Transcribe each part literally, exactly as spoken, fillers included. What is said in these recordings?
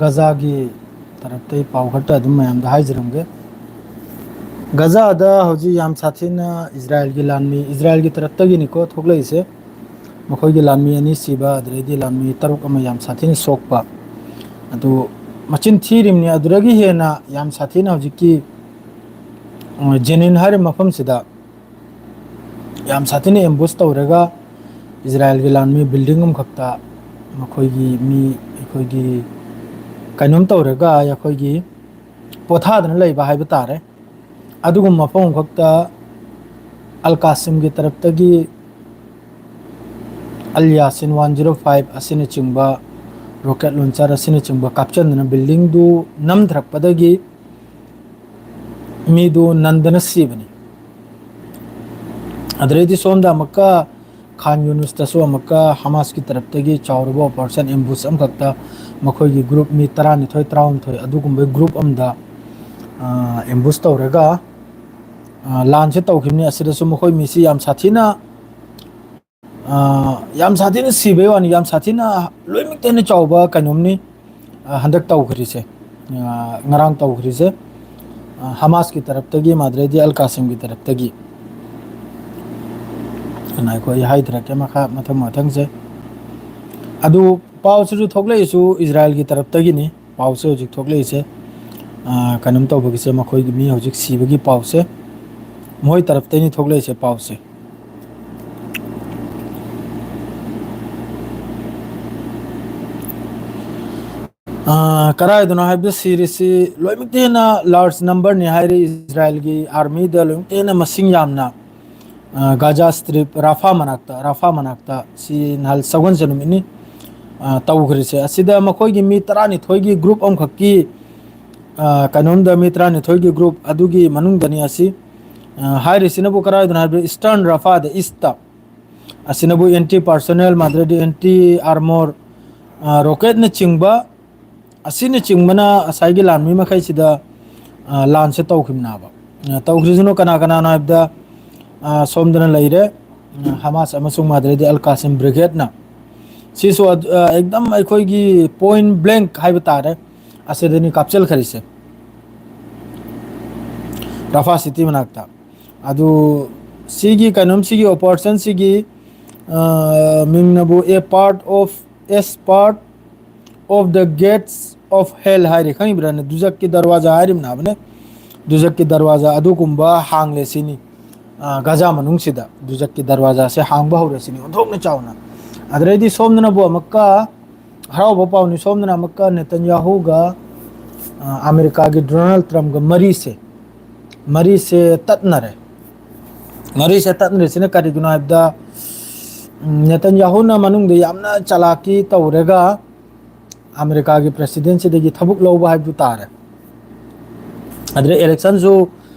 ꯒꯖꯥꯒꯤ ꯇꯔꯞꯇꯩ ꯄꯥꯎ ꯈꯔꯇ ꯑꯗꯨꯝ ꯃꯌꯥꯝꯗ ꯍꯥꯏꯖꯔꯝꯒꯦ꯫ ꯒꯖꯥꯗ ꯍꯧꯖꯤꯛ ꯌꯥꯝ ꯁꯥꯊꯤꯅ ꯏꯖꯔꯥꯌꯦꯜꯒꯤ ꯂꯥꯟꯃꯤ, ꯏꯖꯔꯥꯌꯦꯜꯒꯤ ꯇꯔꯞꯇꯒꯤꯅꯤꯀꯣ ꯊꯣꯛꯂꯛꯏꯁꯦ, ꯃꯈꯣꯏꯒꯤ ꯂꯥꯟꯃꯤ ꯑꯅꯤ ꯁꯤꯕ, ꯑꯗꯨꯗꯩꯗꯤ ꯂꯥꯟꯃꯤ ꯇꯔꯨꯛ ꯑꯃ ꯌꯥꯝ ꯁꯥꯊꯤꯅ ꯁꯣꯛꯄ, ꯑꯗꯨ ꯃꯆꯤꯟ ꯊꯤꯔꯤꯕꯅꯤ꯫ ꯑꯗꯨꯗꯒꯤ ꯍꯦꯟꯅ ꯌꯥꯝ ꯁꯥꯊꯤꯅ ꯍꯧꯖꯤꯛꯀꯤ, ꯑ, ꯖꯦꯅꯤꯟ ꯍꯥꯏꯔꯤꯕ ꯃꯐꯝꯁꯤꯗ ꯌꯥꯝ ꯁꯥꯊꯤꯅ ꯑꯦꯝꯕꯨꯁ ꯇꯧꯔꯒ ꯏꯖꯔꯥꯌꯦꯜꯒꯤ ꯂꯥꯟꯃꯤ ꯕꯤꯜꯗꯤꯡ ꯑꯃꯈꯛꯇ ꯃꯈꯣꯏꯒꯤ ꯃꯤ, ꯑꯩꯈꯣꯏꯒꯤ ꯀꯩꯅꯣꯝ ꯇꯧꯔꯒ ꯑꯩꯈꯣꯏꯒꯤ ꯄꯣꯊꯥꯗꯅ ꯂꯩꯕ ꯍꯥꯏꯕ ꯇꯥꯔꯦ꯫ ꯑꯗꯨꯒꯨꯝꯕ ꯃꯐꯝ ꯑꯃꯈꯛꯇ ꯑꯜ ꯀꯥꯁꯤꯝꯒꯤ ꯇꯔꯞꯇꯒꯤ ꯑꯜ ꯌꯥꯁꯤꯟ ꯋꯥꯟ ꯖꯤꯔꯣ ꯐꯥꯏꯚ ꯑꯁꯤꯅꯆꯤꯡꯕ ꯔꯣꯀꯦꯠ ꯂꯣꯟꯆꯔ ꯑꯁꯤꯅꯆꯤꯡꯕ ꯀꯥꯞꯆꯟꯗꯨꯅ ꯕꯤꯜꯗꯤꯡꯗꯨ ꯅꯝꯊꯔꯛꯄꯗꯒꯤ ꯃꯤꯗꯨ ꯅꯟꯗꯅ ꯁꯤꯕꯅꯤ꯫ ꯑꯗꯨꯗꯩꯗꯤ ꯁꯣꯝꯗ ꯑꯃꯨꯛꯀ ꯈꯥꯟ ꯌꯨꯅꯨꯁꯇꯁꯨ ꯑꯃꯨꯛꯀ ꯍꯃꯥꯁꯀꯤ ꯇꯔꯞꯇꯒꯤ ꯆꯥꯎꯔꯕ ꯑꯣꯄꯔꯦꯁꯟ ꯑꯦꯝꯕꯨꯁ ꯑꯃꯈꯛꯇ ꯃꯈꯣꯏꯒꯤ ꯒ꯭ꯔꯨꯞ ꯃꯤ ꯇꯔꯥꯅꯤꯊꯣꯏ, ꯇꯔꯥꯍꯨꯝꯗꯣꯏ ꯑꯗꯨꯒꯨꯝꯕ ꯒ꯭ꯔꯨꯞ ꯑꯃꯗ, ꯑ, ꯑꯦꯝꯕꯨꯁ ꯇꯧꯔꯒ, ꯑ, ꯂꯥꯟꯁꯦ ꯇꯧꯈꯤꯕꯅꯤ꯫ ꯑꯁꯤꯗꯁꯨ ꯃꯈꯣꯏ ꯃꯤꯁꯤ ꯌꯥꯝ ꯁꯥꯊꯤꯅ, ꯑ, ꯌꯥꯝ ꯁꯥꯊꯤꯅ ꯁꯤꯕꯩ ꯋꯥꯅꯤ, ꯌꯥꯝ ꯁꯥꯊꯤꯅ ꯂꯣꯏꯅꯃꯛꯇ ꯍꯦꯟꯅ ꯆꯥꯎꯕ ꯀꯩꯅꯣꯝꯅꯤ, ꯑ, ꯍꯟꯗꯛ ꯇꯧꯈ꯭ꯔꯤꯁꯦ, ꯑ, ꯉꯔꯥꯡ ꯇꯧꯈ꯭ꯔꯤꯁꯦ꯫ ꯑ, ꯍꯃꯥꯁꯀꯤ ꯇꯔꯞꯇꯒꯤ, ꯃꯥꯗ꯭ꯔꯦꯗꯤ ꯑꯜ ꯀꯥꯁꯤꯝꯒꯤ ꯇꯔꯞꯇꯒꯤ꯫ ꯑꯗꯨꯅ ꯑꯩꯈꯣꯏ ꯍꯥꯏꯊꯔꯛꯀꯦ ꯃꯈꯥ ꯃꯊꯪ ꯃꯊꯪꯁꯦ꯫ ꯑꯗꯨ ꯄꯥꯎꯁꯤꯁꯨ ꯊꯣꯛꯂꯛꯏꯁꯨ ꯏꯖꯔꯥꯌꯦꯜꯒꯤ ꯇꯔꯞꯇꯒꯤꯅꯤ꯫ ꯄꯥꯎꯁꯦ ꯍꯧꯖꯤꯛ ꯊꯣꯛꯂꯛꯏꯁꯦ, ꯑ, ꯀꯩꯅꯣꯝ ꯇꯧꯕꯒꯤꯁꯦ, ꯃꯈꯣꯏꯒꯤ ꯃꯤ ꯍꯧꯖꯤꯛ ꯁꯤꯕꯒꯤ ꯄꯥꯎꯁꯦ ꯃꯣꯏ ꯇꯔꯞꯇꯒꯤꯅꯤ ꯊꯣꯛꯂꯛꯏꯁꯦ ꯄꯥꯎꯁꯦ꯫ ꯑ, ꯀꯔꯥꯏꯗꯅꯣ ꯍꯥꯏꯕꯗ ꯁꯤꯔꯤꯁꯤ ꯂꯣꯏꯅꯃꯛꯇ ꯍꯦꯟꯅ ꯂꯥꯔꯖ ꯅꯝꯕꯔꯅꯤ ꯍꯥꯏꯔꯤ ꯏꯖꯔꯥꯌꯦꯜꯒꯤ ꯑꯥꯔꯃꯤꯗ, ꯂꯣꯏꯅꯃꯛꯇ ꯍꯦꯟꯅ ꯃꯁꯤꯡ ꯌꯥꯝꯅ, ꯑ, ꯒꯥꯖꯥ ꯁ꯭ꯇ꯭ꯔꯤꯞ, ꯔꯥꯐꯥ ꯃꯅꯥꯛꯇ, ꯔꯥꯐꯥ ꯃꯅꯥꯛꯇ ꯁꯤ ꯅꯍꯥꯟ ꯁꯒꯣꯜꯁꯦꯟ ꯅꯨꯃꯤꯠꯅꯤ, ꯑ, ꯇꯧꯈ꯭ꯔꯤꯁꯦ꯫ ꯑꯁꯤꯗ ꯃꯈꯣꯏꯒꯤ ꯃꯤ ꯇꯔꯥꯅꯤꯊꯣꯏꯒꯤ ꯒ꯭ꯔꯨꯞ ꯑꯃꯈꯛꯀꯤ, ꯑ, ꯀꯩꯅꯣꯝꯗ ꯃꯤ ꯇꯔꯥꯅꯤꯊꯣꯏꯒꯤ ꯒ꯭ꯔꯨꯞ ꯑꯗꯨꯒꯤ ꯃꯅꯨꯡꯗꯅꯤ ꯑꯁꯤ꯫ ꯑ, ꯍꯥꯏꯔꯤꯁꯤꯅꯕꯨ ꯀꯔꯥꯏꯗꯅꯣ ꯍꯥꯏꯕꯗ ꯏꯁꯇꯔꯟ ꯔꯥꯐꯥꯗ, ꯏꯁꯇ ꯑꯁꯤꯅꯕꯨ ꯑꯦꯟꯇꯤ ꯄꯥꯔꯁꯣꯅꯦꯜ, ꯃꯥꯗ꯭ꯔꯦꯗꯤ ꯑꯦꯟꯇꯤ ꯑꯥꯔꯃꯣꯔ, ꯑ, ꯔꯣꯀꯦꯠꯅꯆꯤꯡꯕ ꯑꯁꯤꯅꯆꯤꯡꯕꯅ ꯉꯁꯥꯏꯒꯤ ꯂꯥꯟꯃꯤ ꯃꯈꯩꯁꯤꯗ, ꯑ, ꯂꯥꯟꯁꯦ ꯇꯧꯈꯤꯕꯅꯦꯕ꯫ ꯑ, ꯇꯧꯈ꯭ꯔꯤꯁꯤꯅ ꯀꯅꯥ ꯀꯅꯥꯅꯣ ꯍꯥꯏꯕꯗ, ꯑ, ꯁꯣꯝꯗꯅ ꯂꯩꯔꯦ, ꯑ, ꯍꯃꯥꯁ ꯑꯃꯁꯨꯡ ꯃꯥꯗ꯭ꯔꯦꯗꯤ ꯑꯜ ꯀꯥꯁꯤꯝ ꯕ꯭ꯔꯤꯒꯦꯗꯅ꯫ ꯁꯤꯁꯨ ꯑꯗ-, ꯑ, ꯑꯦꯛꯗꯝ ꯑꯩꯈꯣꯏꯒꯤ ꯄꯣꯏꯟ ꯕ꯭ꯂꯦꯡꯛ ꯍꯥꯏꯕ ꯇꯥꯔꯦ, ꯑꯁꯤꯗꯅꯤ ꯀꯥꯞꯆꯜꯈ꯭ꯔꯤꯁꯦ, ꯔꯐꯥ ꯁꯤꯇꯤ ꯃꯅꯥꯛꯇ꯫ ꯑꯗꯨ ꯁꯤꯒꯤ ꯀꯩꯅꯣꯝꯁꯤꯒꯤ ꯑꯣꯄꯔꯦꯁꯟꯁꯤꯒꯤ, ꯑ, ꯃꯤꯡꯅꯕꯨ A part of, as part of the gates of hell ꯍꯥꯏꯔꯤ, ꯈꯪꯉꯤꯕ꯭ꯔꯥꯅꯦ? ꯗꯨꯖꯛꯀꯤ ꯗꯔꯋꯥꯖꯥ ꯍꯥꯏꯔꯤꯕꯅꯦ꯫ ꯗꯨꯖꯛꯀꯤ ꯗꯔꯋꯥꯖꯥ ꯑꯗꯨꯒꯨꯝꯕ ꯍꯥꯡꯂꯦ ꯁꯤꯅꯤ꯫ ꯑ, ꯒꯖꯥ ꯃꯅꯨꯡꯁꯤꯗ ꯗꯨꯖꯛꯀꯤ ꯗꯔꯋꯥꯖꯥꯁꯦ ꯍꯥꯡꯕ ꯍꯧꯔꯦ ꯁꯤꯅꯤ, ꯑꯣꯟꯊꯣꯛꯅ ꯆꯥꯎꯅ꯫ ꯑꯗꯨꯗꯩꯗꯤ ꯁꯣꯝꯗꯅꯕꯨ ꯑꯃꯨꯛꯀ ꯍꯔꯥꯎꯕ ꯄꯥꯎꯅꯤ, ꯁꯣꯝꯗꯅ ꯑꯃꯨꯛꯀ ꯅꯦꯇꯟꯌꯥꯍꯨꯒ, ꯑ, ꯑꯃꯦꯔꯤꯀꯥꯒꯤ ꯗꯣꯅꯥꯜꯗ ꯇ꯭ꯔꯝꯞꯒ ꯃꯔꯤꯁꯦ, ꯃꯔꯤꯁꯦ ꯇꯠꯅꯔꯦ꯫ ꯃꯔꯤꯁꯦ ꯇꯠꯅꯔꯤꯁꯤꯅ ꯀꯔꯤꯒꯤꯅꯣ ꯍꯥꯏꯕꯗ, ꯎꯝ, ꯅꯦꯇꯟꯌꯥꯍꯨꯅ ꯃꯅꯨꯡꯗ ꯌꯥꯝꯅ ꯆꯂꯥꯀꯤ ꯇꯧꯔꯒ ꯑꯃꯦꯔꯤꯀꯥꯒꯤ ꯄ꯭ꯔꯦꯁꯤꯗꯦꯟꯁꯤꯗꯒꯤ ꯊꯕꯛ ꯂꯧꯕ ꯍꯥꯏꯕꯗꯨ ꯇꯥꯔꯦ꯫ ꯑꯗꯨꯗ ꯏꯂꯦꯛꯁꯟꯁꯨ,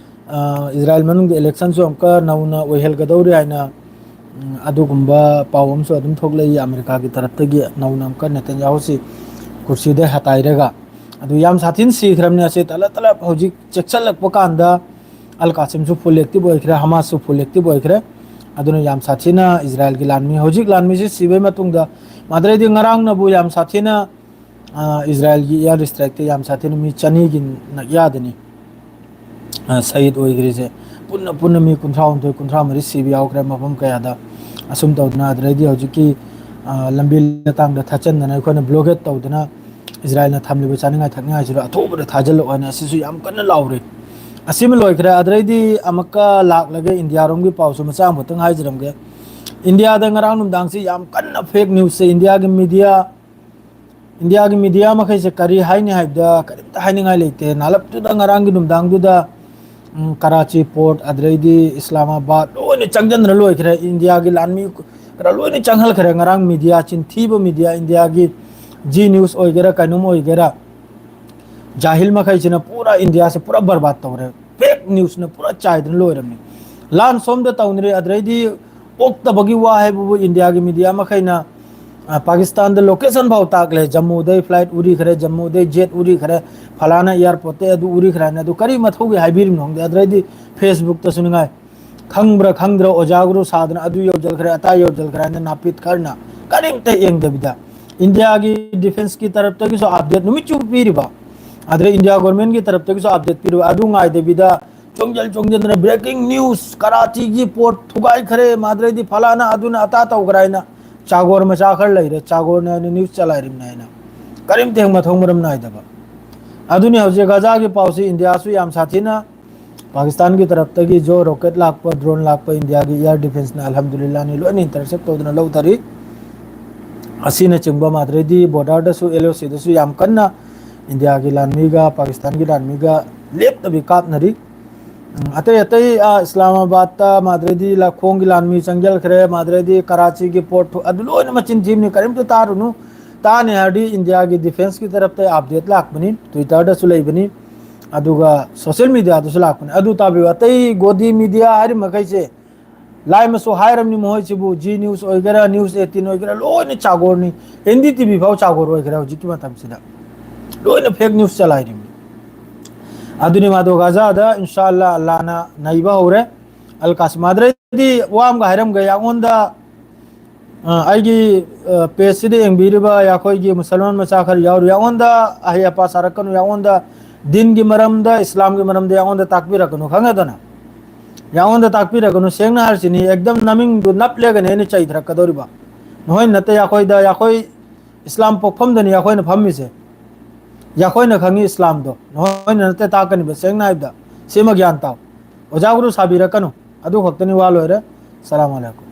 ꯑ, ꯏꯖꯔꯥꯌꯦꯜ ꯃꯅꯨꯡꯗ ꯏꯂꯦꯛꯁꯟꯁꯨ ꯑꯃꯨꯛꯀ ꯅꯧꯅ ꯑꯣꯏꯍꯜꯒꯗꯧꯔꯤ ꯍꯥꯏꯅ, ꯎꯝ, ꯑꯗꯨꯒꯨꯝꯕ ꯄꯥꯎ ꯑꯃꯁꯨ ꯑꯗꯨꯝ ꯊꯣꯛꯂꯛꯏ꯫ ꯑꯃꯦꯔꯤꯀꯥꯒꯤ ꯇꯔꯞꯇꯒꯤ ꯅꯧꯅ ꯑꯃꯨꯛꯀ ꯅꯦꯇꯟꯌꯥꯍꯨꯁꯤ ꯀꯨꯔꯁꯤꯗ ꯍꯇꯥꯏꯔꯒ, ꯑꯗꯨ ꯌꯥꯝ ꯁꯥꯊꯤꯅ ꯁꯤꯈ꯭ꯔꯕꯅꯤ꯫ ꯑꯁꯤ ꯇꯂꯞ ꯇꯂꯞ ꯍꯧꯖꯤꯛ ꯆꯦꯛꯁꯤꯜꯂꯛꯄ ꯀꯥꯟꯗ ꯑꯜ ꯀꯥꯁꯤꯝꯁꯨ ꯐꯨꯜ ꯑꯦꯛꯇꯤꯚ ꯑꯣꯏꯈ꯭ꯔꯦ, ꯍꯃꯥꯁꯁꯨ ꯐꯨꯜ ꯑꯦꯛꯇꯤꯚ ꯑꯣꯏꯈ꯭ꯔꯦ꯫ ꯑꯗꯨꯅ ꯌꯥꯝ ꯁꯥꯊꯤꯅ ꯏꯖꯔꯥꯌꯦꯜꯒꯤ ꯂꯥꯟꯃꯤ, ꯍꯧꯖꯤꯛ ꯂꯥꯟꯃꯤꯁꯤ ꯁꯤꯕꯒꯤ ꯃꯇꯨꯡꯗ, ꯃꯗꯨꯗꯩꯗꯤ ꯉꯔꯥꯡꯅꯕꯨ ꯌꯥꯝ ꯁꯥꯊꯤꯅ, ꯑ, ꯏꯖꯔꯥꯌꯦꯜꯒꯤ ꯏꯌꯥꯔ ꯏꯁꯇ꯭ꯔꯥꯏꯛꯇ ꯌꯥꯝ ꯁꯥꯊꯤꯅ ꯃꯤ ꯆꯅꯤꯒꯤ ꯅꯛꯌꯥꯗꯅꯤ, ꯑ, ꯁꯍꯤꯗ ꯑꯣꯏꯈ꯭ꯔꯤꯁꯦ꯫ ꯄꯨꯟꯅ ꯄꯨꯟꯅ ꯃꯤ ꯀꯨꯟꯊ꯭ꯔꯥ ꯍꯨꯝꯗꯣꯏ, ꯀꯨꯟꯊ꯭ꯔꯥ ꯃꯔꯤ ꯁꯤꯕ ꯌꯥꯎꯈ꯭ꯔꯦ ꯃꯐꯝ ꯀꯌꯥꯗ꯫ ꯑꯁꯨꯝ ꯇꯧꯗꯅ ꯑꯗꯨꯗꯩꯗꯤ ꯍꯧꯖꯤꯛꯀꯤ, ꯑ, ꯂꯝꯕꯤ ꯂꯇꯥꯡꯗ ꯊꯠꯆꯟꯗꯅ, ꯑꯩꯈꯣꯏꯅ ꯕ꯭ꯂꯣꯀꯦꯠ ꯇꯧꯗꯅ ꯏꯖꯔꯥꯌꯦꯜꯅ ꯊꯝꯂꯤꯕ ꯆꯥꯅꯤꯡꯉꯥꯏ ꯊꯛꯅꯤꯡꯉꯥꯏꯁꯤꯗ ꯑꯊꯨꯕꯗ ꯊꯥꯖꯤꯜꯂꯛꯑꯣ ꯍꯥꯏꯅ ꯑꯁꯤꯁꯨ ꯌꯥꯝ ꯀꯟꯅ ꯂꯥꯎꯔꯤ꯫ ꯑꯁꯤꯃ ꯂꯣꯏꯈ꯭ꯔꯦ꯫ ꯑꯗꯨꯗꯩꯗꯤ ꯑꯃꯨꯛꯀ ꯂꯥꯛꯂꯒ ꯏꯟꯗꯤꯌꯥꯔꯣꯝꯒꯤ ꯄꯥꯎꯁꯨ ꯃꯆꯥ ꯑꯃꯈꯛꯇꯪ ꯍꯥꯏꯖꯔꯝꯒꯦ꯫ ꯏꯟꯗꯤꯌꯥꯗ ꯉꯔꯥꯡ ꯅꯨꯡꯗꯥꯡꯁꯤ ꯌꯥꯝ ꯀꯟꯅ ꯐꯦꯛ ꯅ꯭ꯌꯨꯁꯁꯦ ꯏꯟꯗꯤꯌꯥꯒꯤ ꯃꯤꯗꯤꯌꯥ, ꯏꯟꯗꯤꯌꯥꯒꯤ ꯃꯤꯗꯤꯌꯥ ꯃꯈꯩꯁꯦ ꯀꯔꯤ ꯍꯥꯏꯅꯤ ꯍꯥꯏꯕꯗ ꯀꯔꯤꯝꯇ ꯍꯥꯏꯅꯤꯡꯉꯥꯏ ꯂꯩꯇꯦ꯫ ꯅꯥꯂꯞꯇꯨꯗ ꯉꯔꯥꯡꯒꯤ ꯅꯨꯡꯗꯥꯡꯗꯨꯗ, ꯎꯝ, ꯀꯔꯥꯆꯤ ꯄꯣꯔꯠ, ꯑꯗꯨꯗꯩꯗꯤ ꯏꯁꯂꯥꯃꯥꯕꯥꯗ ꯂꯣꯏꯅ ꯆꯪꯁꯤꯟꯗꯅ ꯂꯣꯏꯈ꯭ꯔꯦ꯫ ꯏꯟꯗꯤꯌꯥꯒꯤ ꯂꯥꯟꯃꯤ ꯈꯔ ꯂꯣꯏꯅ ꯆꯪꯍꯟꯈ꯭ꯔꯦ꯫ ꯉꯔꯥꯡ ꯃꯤꯗꯤꯌꯥ, ꯆꯤꯟꯊꯤꯕ ꯃꯤꯗꯤꯌꯥ, ꯏꯟꯗꯤꯌꯥꯒꯤ ꯖꯤ ꯅ꯭ꯌꯨꯁ ꯑꯣꯏꯒꯦꯔꯥ ꯀꯩꯅꯣꯝ ꯑꯣꯏꯒꯦꯔꯥ, ꯖꯥꯍꯤꯜ ꯃꯈꯩꯁꯤꯅ ꯄꯨꯔꯥ ꯏꯟꯗꯤꯌꯥꯁꯦ ꯄꯨꯔꯥ ꯕꯔꯕꯥꯗ ꯇꯧꯔꯦ꯫ ꯐꯦꯛ ꯅ꯭ꯌꯨꯁꯅ ꯄꯨꯔꯥ ꯆꯥꯏꯗꯅ ꯂꯣꯏꯔꯝꯃꯤ꯫ ꯂꯥꯟ ꯁꯣꯝꯗ ꯇꯧꯅꯔꯤ, ꯑꯗꯨꯗꯩꯗꯤ ꯑꯣꯛꯇꯕꯒꯤ ꯋꯥ ꯍꯥꯏꯕꯕꯨ ꯏꯟꯗꯤꯌꯥꯒꯤ ꯃꯤꯗꯤꯌꯥ ꯃꯈꯩꯅ, ꯑ, ꯄꯥꯀꯤꯁꯇꯥꯟꯗ ꯂꯣꯀꯦꯁꯟ ꯐꯥꯎ ꯇꯥꯛꯂꯦ, ꯖꯝꯃꯨꯗꯩ ꯐ꯭ꯂꯥꯏꯠ ꯎꯔꯤꯈ꯭ꯔꯦ, ꯖꯝꯃꯨꯗꯩ ꯖꯦꯠ ꯎꯔꯤꯈ꯭ꯔꯦ, ꯐꯂꯥꯅ ꯑꯦꯌꯥꯔꯄꯣꯔꯠꯇꯩ ꯑꯗꯨ ꯎꯔꯤꯈ꯭ꯔꯦ ꯍꯥꯏꯅ꯫ ꯑꯗꯨ ꯀꯔꯤ ꯃꯊꯧꯒꯤ ꯍꯥꯏꯕꯤꯔꯤꯕꯅꯣ ꯈꯪꯗꯦ꯫ ꯑꯗꯨꯗꯩꯗꯤ ꯐꯦꯁꯕꯨꯛꯇꯁꯨ ꯅꯤꯡꯉꯥꯏ ꯈꯪꯕ꯭ꯔꯥ ꯈꯪꯗ꯭ꯔꯥ, ꯑꯣꯖꯥ ꯒꯨꯔꯨ ꯁꯥꯗꯅ ꯑꯗꯨ ꯌꯧꯖꯜꯈ꯭ꯔꯦ, ꯑꯇꯥ ꯌꯧꯖꯜꯈ꯭ꯔꯦ ꯍꯥꯏꯅ ꯅꯥꯄꯤꯠ ꯈꯔꯅ ꯀꯔꯤꯝꯇ ꯌꯦꯡꯗꯕꯤꯗ, ꯏꯟꯗꯤꯌꯥꯒꯤ ꯗꯤꯐꯦꯟꯁꯀꯤ ꯇꯔꯞꯇꯒꯤꯁꯨ ꯑꯞꯗꯦꯠ ꯅꯨꯃꯤꯠ ꯆꯨꯞꯄ ꯄꯤꯔꯤꯕ, ꯑꯗꯨꯗ ꯏꯟꯗꯤꯌꯥ ꯒꯣꯔꯃꯦꯟꯒꯤ ꯇꯔꯞꯇꯒꯤꯁꯨ ꯑꯞꯗꯦꯠ ꯄꯤꯔꯤꯕ, ꯑꯗꯨ ꯉꯥꯏꯗꯕꯤꯗ ꯆꯣꯡꯖꯜ ꯆꯣꯡꯖꯟꯗꯅ breaking news, ꯀꯔꯥꯆꯤꯒꯤ ꯄꯣꯔꯠ ꯊꯨꯒꯥꯏꯈ꯭ꯔꯦ, ꯃꯥꯗ꯭ꯔꯩꯗꯤ ꯐꯂꯥꯅ ꯑꯗꯨꯅ ꯑꯇꯥ ꯇꯧꯈ꯭ꯔꯦ ꯍꯥꯏꯅ ꯆꯥꯒꯣꯔ ꯃꯆꯥ ꯈꯔ ꯂꯩꯔꯦ, ꯆꯥꯒꯣꯔꯅ ꯍꯥꯏꯅ ꯅ꯭ꯌꯨꯁ ꯆꯂꯥꯏꯔꯤꯕꯅꯦ ꯍꯥꯏꯅ, ꯀꯔꯤꯝꯇ ꯍꯦꯛ ꯃꯊꯣꯡ ꯃꯔꯝ ꯅꯥꯏꯗꯕ꯫ ꯑꯗꯨꯅꯤ ꯍꯧꯖꯤꯛ ꯒꯖꯥꯒꯤ ꯄꯥꯎꯁꯤ ꯏꯟꯗꯤꯌꯥꯁꯨ ꯌꯥꯝ ꯁꯥꯊꯤꯅ ꯄꯥꯀꯤꯁꯇꯥꯟꯒꯤ ꯇꯔꯞꯇꯒꯤ ꯖꯣ ꯔꯣꯀꯦꯠ ꯂꯥꯛꯄ, ꯗ꯭ꯔꯣꯟ ꯂꯥꯛꯄ, ꯏꯟꯗꯤꯌꯥꯒꯤ ꯏꯌꯥꯔ ꯗꯤꯐꯦꯟꯁꯅ ꯑꯜꯍꯝꯗꯨꯂꯤꯜꯂꯥꯍꯅꯤ ꯂꯣꯏꯅ ꯏꯟꯇꯔꯁꯦꯞ ꯇꯧꯗꯅ ꯂꯧꯊꯔꯤ꯫ ꯑꯁꯤꯅꯆꯤꯡꯕ ꯃꯥꯗ꯭ꯔꯩꯗꯤ ꯕꯣꯔꯗꯔꯗꯁꯨ, ꯑꯦꯜ ꯑꯣ ꯁꯤꯗꯁꯨ ꯌꯥꯝ ꯀꯟꯅ ꯏꯟꯗꯤꯌꯥꯒꯤ ꯂꯥꯟꯃꯤꯒ ꯄꯥꯀꯤꯁꯇꯥꯟꯒꯤ ꯂꯥꯟꯃꯤꯒ ꯂꯦꯞꯇꯕꯤ ꯀꯥꯞꯅꯔꯤ꯫ ꯎꯝ, ꯑꯇꯩ ꯑꯇꯩ, ꯑ, ꯏꯁꯂꯥꯃꯥꯕꯥꯗꯇ ꯃꯥꯗ꯭ꯔꯩꯗꯤ ꯂꯈꯣꯡꯒꯤ ꯂꯥꯟꯃꯤ ꯆꯪꯁꯤꯜꯈ꯭ꯔꯦ, ꯃꯥꯗ꯭ꯔꯩꯗꯤ ꯀꯔꯥꯆꯤꯒꯤ ꯄꯣꯔꯠ ꯊꯨ-, ꯑꯗꯨ ꯂꯣꯏꯅ ꯃꯆꯤꯟ ꯊꯤꯕꯅꯤ, ꯀꯔꯤꯝꯇ ꯇꯥꯔꯨꯅꯨ꯫ ꯇꯥꯅꯤ ꯍꯥꯏꯔꯗꯤ ꯏꯟꯗꯤꯌꯥꯒꯤ ꯗꯤꯐꯦꯟꯁꯀꯤ ꯇꯔꯞꯇ ꯑꯞꯗꯦꯠ ꯂꯥꯛꯄꯅꯤ, ꯇ꯭ꯋꯤꯇꯔꯗꯁꯨ ꯂꯩꯕꯅꯤ, ꯑꯗꯨꯒ ꯁꯣꯁꯤꯌꯦꯜ ꯃꯤꯗꯤꯌꯥꯗꯁꯨ ꯂꯥꯛꯄꯅꯤ꯫ ꯑꯗꯨ ꯇꯥꯕꯤꯌꯨ꯫ ꯑꯇꯩ ꯒꯣꯗꯤ ꯃꯤꯗꯤꯌꯥ ꯍꯥꯏꯔꯤꯕ ꯃꯈꯩꯁꯦ ꯂꯥꯏ ꯃꯁꯨ ꯍꯥꯏꯔꯝꯅꯤ ꯃꯈꯣꯏꯁꯤꯕꯨ, ꯖꯤ ꯅ꯭ꯌꯨꯁ ꯑꯣꯏꯒꯦꯔꯥ, ꯅ꯭ꯌꯨꯁ ꯑꯩꯠꯇꯤꯟ ꯑꯣꯏꯒꯦꯔꯥ, ꯂꯣꯏꯅ ꯆꯥꯒꯣꯔꯅꯤ꯫ ꯑꯦꯟ ꯗꯤ ꯇꯤ ꯚꯤ ꯐꯥꯎ ꯆꯥꯒꯣꯔ ꯑꯣꯏꯈ꯭ꯔꯦ ꯍꯧꯖꯤꯛꯀꯤ ꯃꯇꯝꯁꯤꯗ, ꯂꯣꯏꯅ ꯐꯦꯛ ꯅ꯭ꯌꯨꯁ ꯆꯂꯥꯏꯔꯤꯕꯅꯤ꯫ ꯑꯗꯨꯅꯤ ꯃꯥꯗꯣ ꯒꯥꯖꯥꯗ ꯏꯟꯁꯥ ꯑꯜꯂꯥ ꯑꯜꯂꯥꯅ ꯅꯩꯕ ꯍꯧꯔꯦ꯫ ꯑꯜ ꯀꯥꯁꯤꯝ ꯃꯥꯗ꯭ꯔꯩꯗꯤ ꯋꯥ ꯑꯃꯒ ꯍꯥꯏꯔꯝꯒꯦ, ꯑꯩꯉꯣꯟꯗ ꯑ, ꯑꯩꯒꯤ, ꯑ, ꯄꯦꯖꯁꯤꯗ ꯌꯦꯡꯕꯤꯔꯤꯕ ꯑꯩꯈꯣꯏꯒꯤ ꯃꯨꯁꯜꯃꯥꯟ ꯃꯆꯥ ꯈꯔ ꯌꯥꯎꯔꯤ꯫ ꯑꯩꯉꯣꯟꯗ ꯑꯍꯩ ꯑꯄꯥ ꯁꯥꯔꯛꯀꯅꯨ, ꯑꯩꯉꯣꯟꯗ ꯗꯤꯟꯒꯤ ꯃꯔꯝꯗ, ꯏꯁꯂꯥꯝꯒꯤ ꯃꯔꯝꯗ ꯑꯩꯉꯣꯟꯗ ꯇꯥꯛꯄꯤꯔꯛꯀꯅꯨ, ꯈꯪꯉꯦꯗꯅ? ꯑꯩꯉꯣꯟꯗ ꯇꯥꯛꯄꯤꯔꯛꯀꯅꯨ, ꯁꯦꯡꯅ ꯍꯥꯏꯔꯁꯤꯅꯤ, ꯑꯦꯛꯗꯝ ꯅꯃꯤꯡꯗꯨ ꯅꯞꯂꯒꯅꯤ ꯑꯩꯅ ꯆꯩꯊꯔꯛꯀꯗꯧꯔꯤꯕ꯫ ꯅꯈꯣꯏꯅ ꯅꯠꯇꯦ, ꯑꯩꯈꯣꯏꯗ, ꯑꯩꯈꯣꯏ ꯏꯁꯂꯥꯝ ꯄꯣꯛꯐꯝꯗꯅꯤ ꯑꯩꯈꯣꯏꯅ ꯐꯝꯃꯤꯁꯦ꯫ ꯑꯩꯈꯣꯏꯅ ꯈꯪꯉꯤ ꯏꯁꯂꯥꯝꯗꯣ, ꯅꯈꯣꯏꯅ ꯅꯠꯇꯦ ꯇꯥꯛꯀꯅꯤꯕ, ꯁꯦꯡꯅ ꯍꯥꯏꯕꯗ꯫ ꯁꯤꯃ ꯒ꯭ꯌꯥꯟ ꯇꯥꯎ꯫ ꯑꯣꯖꯥ ꯒꯨꯔꯨ ꯁꯥꯕꯤꯔꯛꯀꯅꯨ꯫ ꯑꯗꯨ ꯈꯛꯇꯅꯤ, ꯋꯥ ꯂꯣꯏꯔꯦ꯫ ꯁꯂꯥꯝ ꯑꯂꯩꯀꯨꯝ꯫